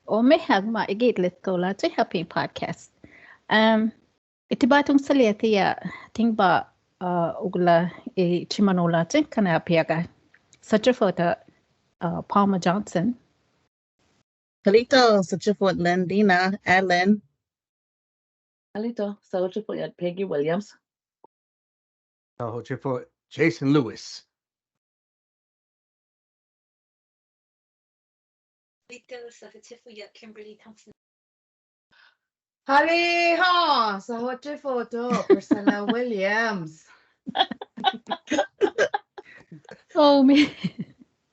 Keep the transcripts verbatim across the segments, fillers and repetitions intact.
Omeak ma egit letko lache hapin podcast. Um, iti ba tong saliati ya ting ba, uh, ugla e chimano lache kana apiaga. Such a photo, uh, Palmer Johnson. Kalito, such a photo Landina, Ellen. Kalito, such a photo Peggy Williams. Sahochifo Jason Lewis. Hale ha, sahochifo to Priscilla Williams. Oh, mi.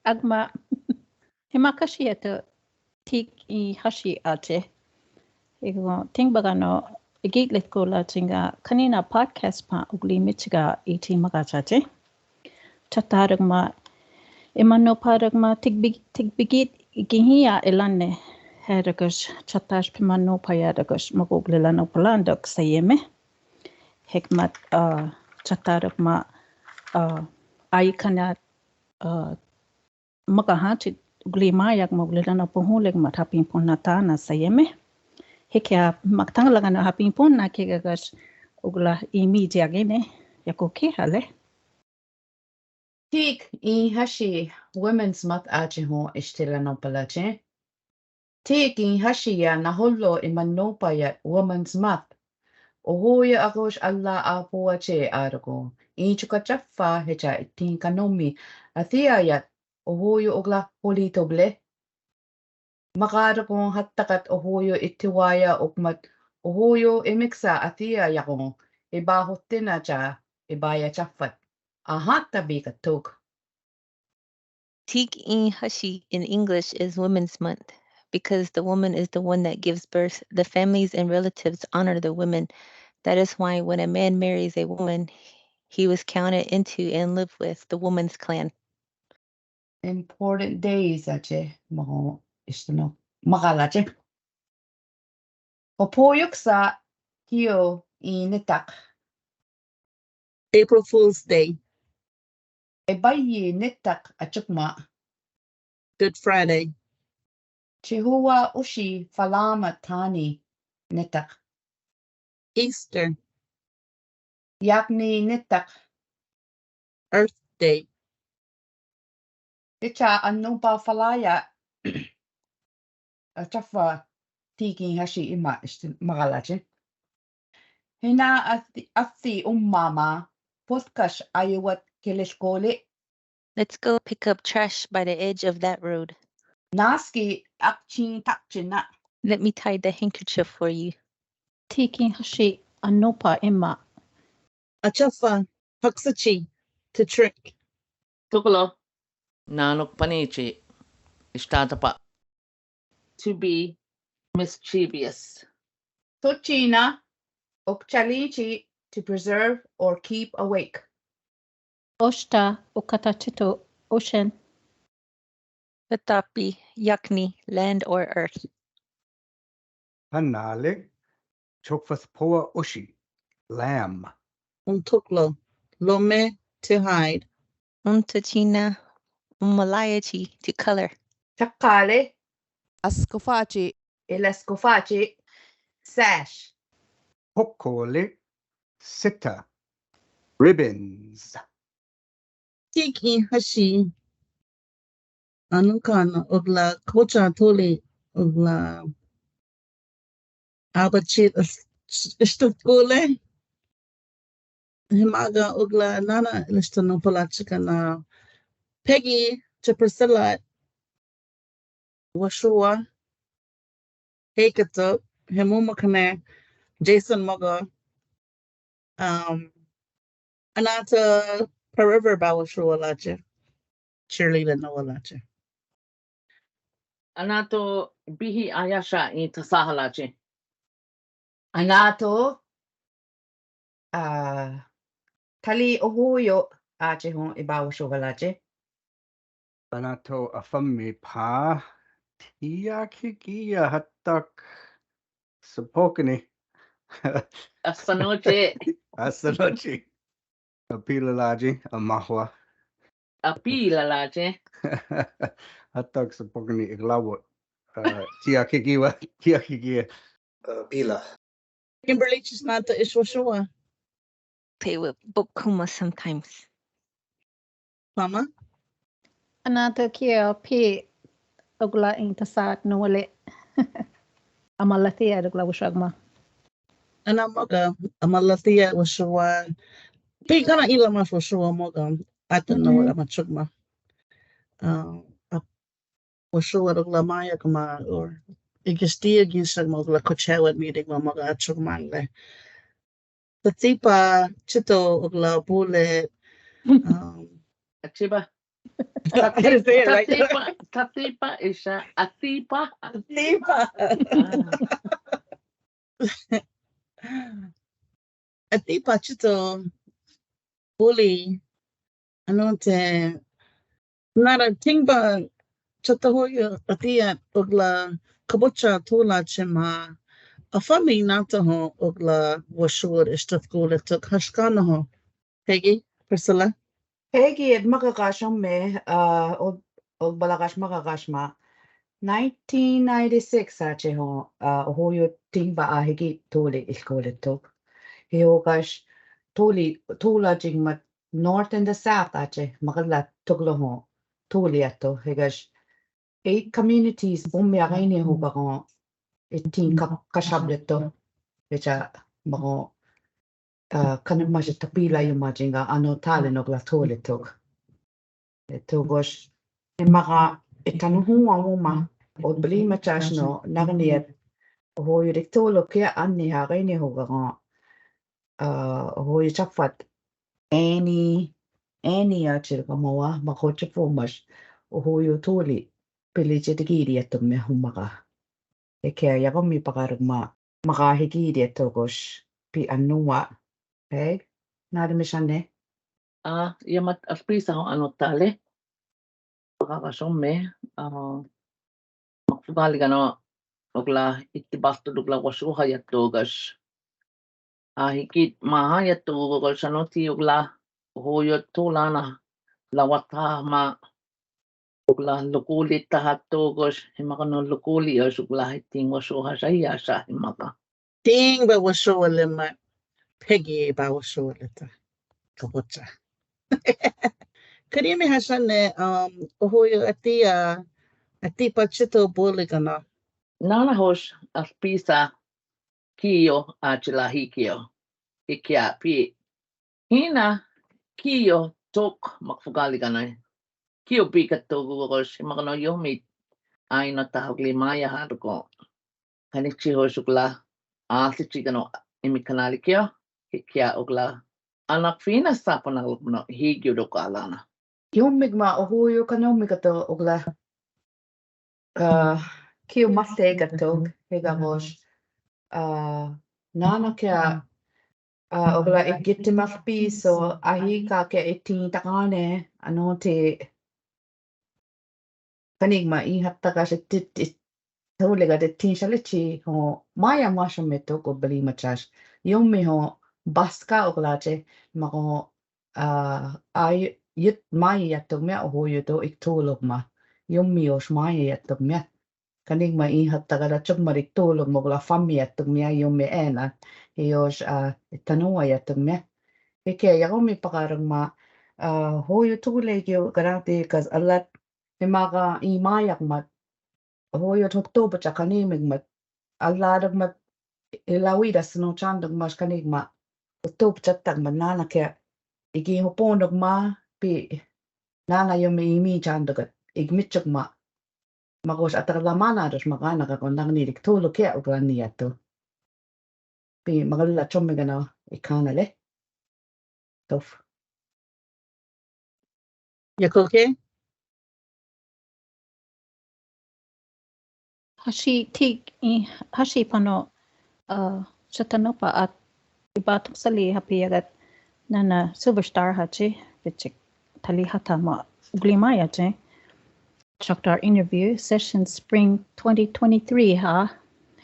Agma. Himakashieto. Tik i hashi ache. Ego, ting bagano, egit letko lache nga kanina podcast pa ugli michiga iti magachache. Chataragma, emano paragma, tigbigit, tigbigit, igihi ya elane. Heragas, chatash pimano payadagas, maguglilano palandok sayeme. Hekmat, uh, chataragma, uh, aikana, uh, Makaha chi ugli ma yak ma ugli lana puhu lek ma hapin pun na ta na sayeme. Hekia maktang lagano hapin pun na ke gagas ugla i mi diagene. Yako ke hale. Tik i hashi Women's Month ache ho estelano palache. Tik i hashi ya naholo i manopa ya Women's Month. Ohuyo akosh alla apuache argo. I chuka chaffa hecha itin kanomi. Atia ya ohuyo ogla holi toble. Makaragon hattakat ohuyo itiwaya okmat ohuyo emiksa atia yagon. Iba hotina cha, iba ya chaffat. Ahatta bikatuk. Tik i hashi in English is Women's Month because the woman is the one that gives birth. The families and relatives honor the women. That is why when a man marries a woman, he was counted into and lived with the woman's clan. Important days ache, maho, istano, makalache. Opuyuk sa kio i nitak. April Fool's Day. Ebayi nitak achukma. Good Friday. Chihua ushi falama tani nitak. Easter. Yakni nitak. Earth Day. Icha anupa falaya. Achafa tiki hashi ima makalache. Hina athi, athi ummama, potkash ayuwat keleskole. Let's go pick up trash by the edge of that road. Naski akchin takchina. Let me tie the handkerchief for you. Tiki hashi anopa ima. Achafa, haksachi, to trick. Tuklo. Nanok panichi, istatapa. To be mischievous. Tochina, okchalichi, to preserve or keep awake. Oshta, okatachito, ocean. Petapi, yakni, land or earth. Hanale, chokfas poa oshi, lamb. Un tuklo, lome, to hide. Un tochina, un malayachi, to color. Chakale. Askofachi. El askofachi, sash. Hokole, sita, ribbons. Tiki hashi. Anukana ogla kocha tuli ogla. Abachit istukule. Himaga ogla nana listano palachikana. Peggy, Priscilla, Washua, Hekato, Hemuma Kane, Jason Moga, um, Anata Forever ba Washua lache, Cheerleader Noah lache. Anato bihi ayasha i tasaha lache. Anato, ah, tali ohuyo ache hon iba Washua lache. Anato afami pa tia kikia hatak sapokani. Asanoche. Asanoche. Apilalaji, amahua. Apilalaji. Hatak sapokani iglawot. Uh, tia kikiwa, tia kikiwa. Uh, pila. Kimberly Chisnata is Joshua. They will book coma sometimes. Mama? Anata kia pi ogla intasat nuwale. Amalatia ogla washagma. Ana moga, amalatia Joshua. Pi kana ila ma Joshua moga. Atan no la machugma. Uh, Joshua ogla maya kama or ikistia gisagma ogla kochewa meeting ma moga achugma le. Tatipa chito ogla bule. Um, Atipa. How to say it right? Tatipa, tatipa is a atipa. Tatipa. Atipa chito buli. Ano te nara tingba chito hoyo atia ogla kabocha tula chema. Afami nata ho ogla washur istafkula tuk hashkana ho. Peggy, Priscilla. Peggy, et makakash me, uh, og, og balakash makakash ma. Nineteen ninety-six ache ho, uh, hoyo tingba a hiki tuli ilkulituk. Hiokash tuli, tula jingmat north and the south ache, makala tuklo ho, tuli ato, hikash eight communities bumi againi ho kako, eighteen ka, kashableto, hicha mako, uh, kanuk mashi tapila yuma jinga ano talen ogla tulituk. Eto gosh, emaka etanu hu amuma, o beli machas no, nagniet, o ho yurik tolo kia anni ha againi ho kako, uh, o ho yuchafat, any, any achir kamawa, mako chafumash, o ho yutuli, pili chetikiri atum me humaka. Eke ya komi pakaruk ma, maka hikiri ato gosh, pi anua. Hey, nada me shane. Ah, ya mat aspisa ho ano tale. Pakakash me, ah, makfugali kano, ogla itibastu ogla wasuha ya togas. Ah, hikit maha ya togas ano ti ogla, hoyo tulana, lawata ma, ogla lukuli taha togas, himakano lukuli os ogla hiting wasuha sa ya sa himaka. Ting ba washua lema, Peggy ba washua leta. Kabocha. Kani mi hashane, um, ohuyo atia, atipa chito buli kana. Nana hos aspisa kio achila hikio. Ikia pi. Hina kio tok makfugali kana. Kio pi kato gugos makano yomi. Ai no tahok lima ya haduko. Kani chi hos ogla, alti chi kano imi kanali kio, hikia ogla. Anak fina sapo na lupno, higio do kalana. Yumik ma ohuyo kano mi kato ogla. Uh, kio mate kato, higa gosh. Uh, nana kia, uh, ogla ikiti mapiso, ahi ka kia itin takane, ano te Kanigma i hatta ka se tit, tit, tole ka te tin sale chi ho maya masho me to ko beli machas. Yomi ho baska oklache ma ko, ah, ai yut maya yatok mia oho yuto ik tolok ma. Yomi os maya yatok mia. Kanigma i hatta ka da chok marik tolok ma ko la fami yatok mia yomi ena. Yos, ah, tanua yatok mia. Eke yakomi pakarang ma, ah, ho yuto le kio karang te kas alat Himaka i mayak mat. Hoyo to to pa chakani mig mat. Ala dag mat. Ilawi da sno chan dag mas kani ma. To pa chatak mat nana ke. Igi ho pon dag ma pi. Nana yo mi imi chan dag. Ig michuk ma. Magos atak la mana dos magana ka kondang ni dik to lo ke uglan ni ato. Pi magala chom mi gana ikana le. Tof. Yakoke? Hashi tik i hashi pano, uh, chatanopa at ibatok sali hapi agat nana superstar hachi pichik tali hata ma ugli maya che. Choktar interview session spring twenty twenty-three ha.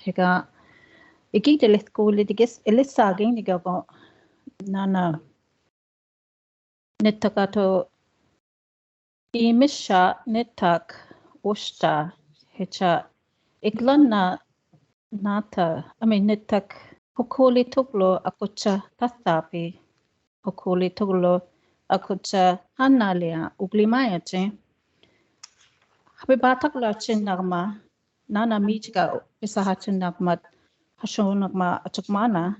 Hega igi de letko lidigis elisa gini gago nana Nettakato imisha nettak ushta hecha Iklon na nata, I mean, nittak pokole toklo akocha tattapi. Pokole toklo akocha hanalia ugli mayache. Happy ba toklo achin nagma, nana michka pisa hachin nagmat, hashon nagma achukmana.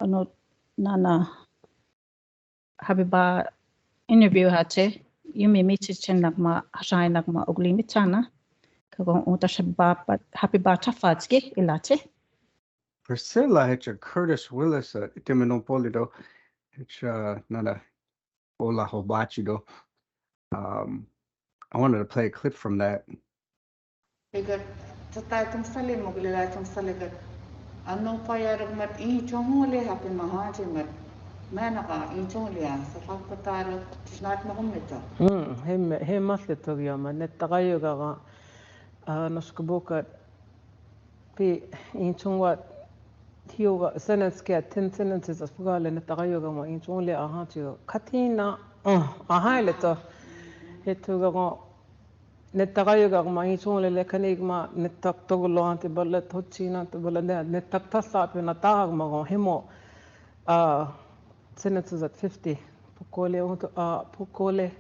Ano nana happy ba interview hache, yumi michi chin nagma, hashai nagma ugli michana. Kagon uta happy ba, but happy ba chafachki ilache. Priscilla, hecha Curtis Willis, uh, Ittimunaw Pulido, hecha nana ola hobachido. Um, I wanted to play a clip from that. Igat, chata itum sali, mogli la itum sali igat. Annok paya rugmat i chong le happy maha chimat. Manaka i chong le a, sa fakpataro, tisnat makumito. Mm, he me, he mas le togyo ma, ne tagayo gaga, ah, nosko bokat, pi i chong wat, hiyo ga, sentence ke, ten sentences as fugale, ne tagayo ga ma i chong le aha chiyo. Katina, uh, aha le to. He to ga, ne tagayo ga ma i chong le le kani ma ne tak toglo ante bala tochina ante bala ne, ne tak tasa pe na tag ma go hemo, ah, sentences at fifty. Pokole, uh, pokole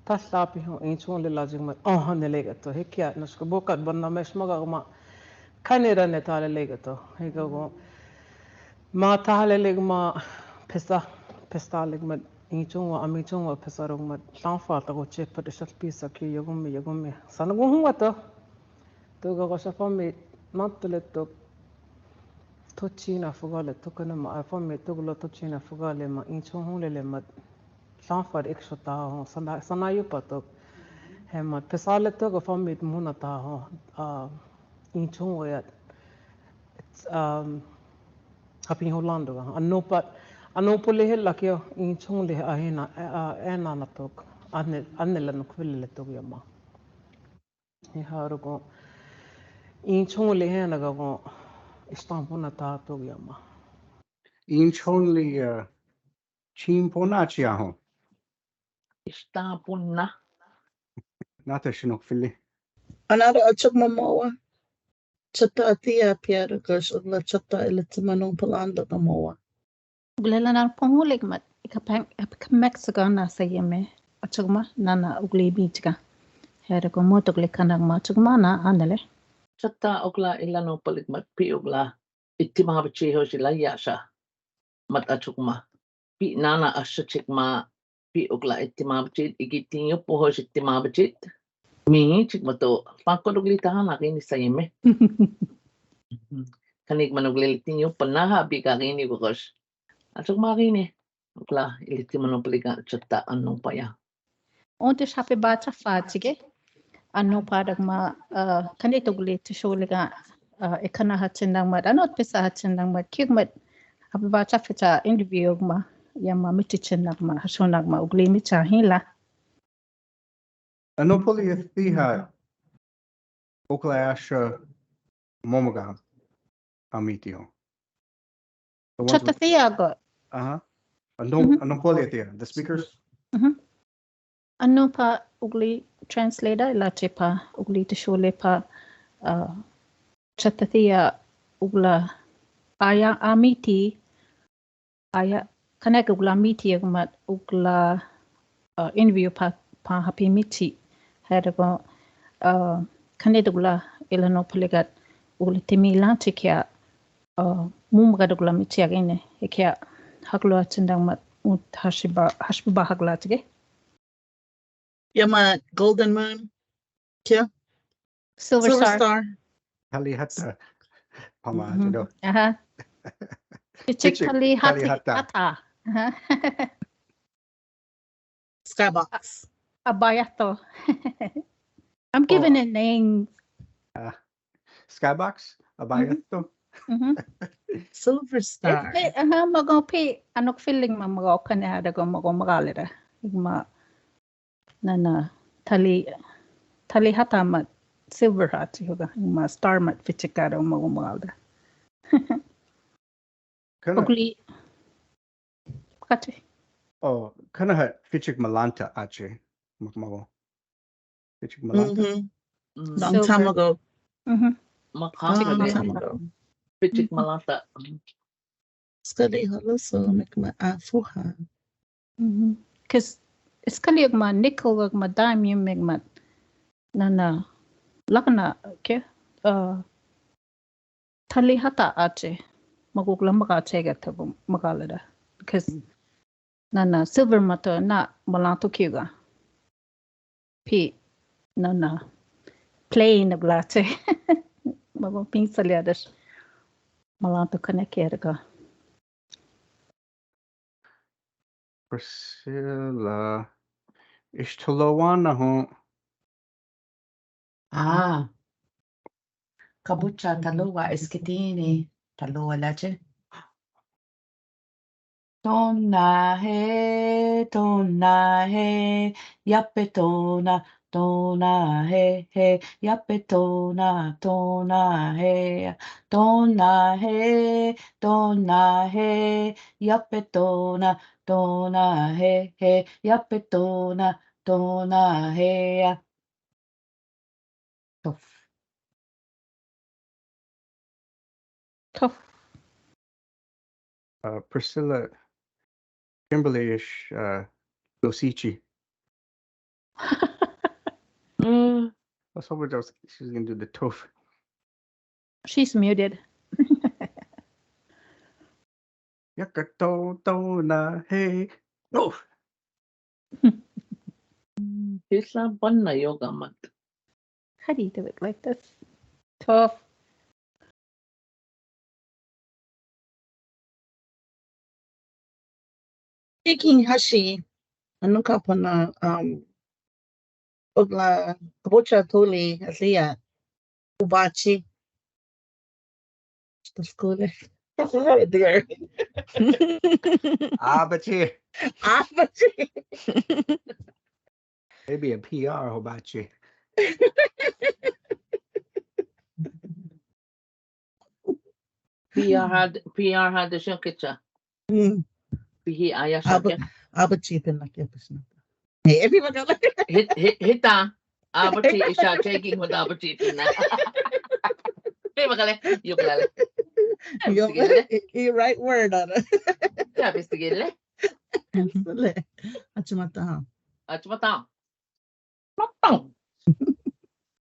tasa pe ho i chong le la jing ma, oh, ne le ga to, he kya, nosko bokat banna mes ma ga ma, kani ra ne tale le ga to, he ga go, ma tale le ma, pesa, pesa le ma, i chong wa, ami chong wa, pesa rugmat, sanfa ta go che, pa de sat pisa ki, yagumi, yagumi, sana go hunga to, to ga go sa fammi, ma to le to, tochina fugale, to kana ma, fammi, to lo tochina fugale ma, i chong hung le le ma, sanfa de extra ta ho, sana, sana yo pa to, he ma, pesa le to go fammi muna ta ho, ah, i chong wa ya, it's, um, happy Holando, ano pa, ano po le he la kyo, i chong le a hena, a, a, na na to, ane, ane la no kwele le to ya ma. He haru go, i chong le hena ga go, Istanbul na ta to ya ma. I chong le, uh, Chin pona chia ho. Ista punna. Nata shinok fili. Another achok mamowa. Chata atia piara gosh ugla chata ilitimanong palanda mamowa. Ugla la nan pongulik mat. Ikapang, ikapang Mexico na sa yeme. Achok ma, nana ugli bichka. Hera ko motok le kanang ma achok ma na anele. Chata ugla ilano palik mat pi ugla. Ittimabachi ho sila yasha. Mat achok ma. Pi nana asha chik ma, pi ugla ittimabachi, ikitin yo po ho ittimabachi. Mi chik ma to, pako dugli tahana kini sa yeme. Kanik man ugli litin yo, panaha bi ka kini bukos. Achok ma kini, ugla, ilitimunaw paliga, chata annong paya. Onti happy ba chafa chige. Ano pa dagma, uh, kani tugli tisho liga, uh, ekana hachin dagma, ano pisa hachin dagma, kik mat, happy ba chafa cha interview ma, yama miti chin dagma, hasho dagma, ugli mi cha hila. Ano poli esti ha, okla asha momoga, amiti ho. The ones with Chatathea go. Uh-huh. Ano, Mhm. Ano poli atia, the speakers? Mhm. Ano pa ugli translator la chepa ugli tishole pa, uh, chatathea ugla aya amiti aya kanek ugla miti agmat ugla, uh, interview pa, pa happy miti. Hera go, uh, kanek ugla ilano paligat ugla timi la chekia, uh, mum gadugla michi agene, ekia haklo achindang mat ut hashiba, hashba hakla chige. Yama Golden Moon. Kia? Silver Silver Star. Star. Tali hata. Pama, Mhm. you know. Aha. Chichik Chichik tali tali hata. Hata. Aha. Skybox. Abayato. I'm giving Oh. it names. Ah, Skybox, Abayato. Mhm. Silver Star. Este, aha, mago pi, anok feeling ma mago kane ada go mago magalera. Igma nana tali, tali hata mat silver hat yoga. Igma star mat fichikaro mago magalera. Kana Ugli. Kati. Oh, kana ha fichik malanta ache. Makmago. Fichik malanta. Mm-hmm. Mm. Long time Silver. ago. Mhm. Makåka. Pichik malåta'. Skalii hålom so mekma afuha. Mhm. 'Cause skalii ekma nickel ekma dime, mekma nana lakana ke, uh, tåli' ha' ta ache. Makokla' makåche ga ta makålåda. 'Cause nana silver måtto na malånto kiuga. Pi nana plain na glache. Mako pin saliadas. Malånto connect erga. Priscilla. Ish talowa na ho. Ah. Kabocha talowa esketini. Talowa lache. Tona he, tona he, yape tona, tona he, he, yape tona, tona he, tona he, tona he, yape tona, tona he, he, yape tona, tona he. Tough. Tough. Uh, Priscilla, Kimberly ish, uh, Losichi. Mm. I was hoping that was, she was gonna do the tough. She's muted. Yakato tona he. Oh. Isla panna yoga mat. How do you do it like this? Tough. Speaking hashi, anokapana, um, ogla kabocha tuli asia ubachi. Skule. Dear. Abachi. Abachi. Maybe a P R hobachi. P R had, P R had the shunkicha. Mm. Pihi aya shunkicha. Abachi pin na kia pisna. Hey, everyone got hit, hit, hit that. Abachi is a taking with abachi pin na. Hey, makale, you kale. You, you right word on it. Ya, pistigile. Achumata. Achumata.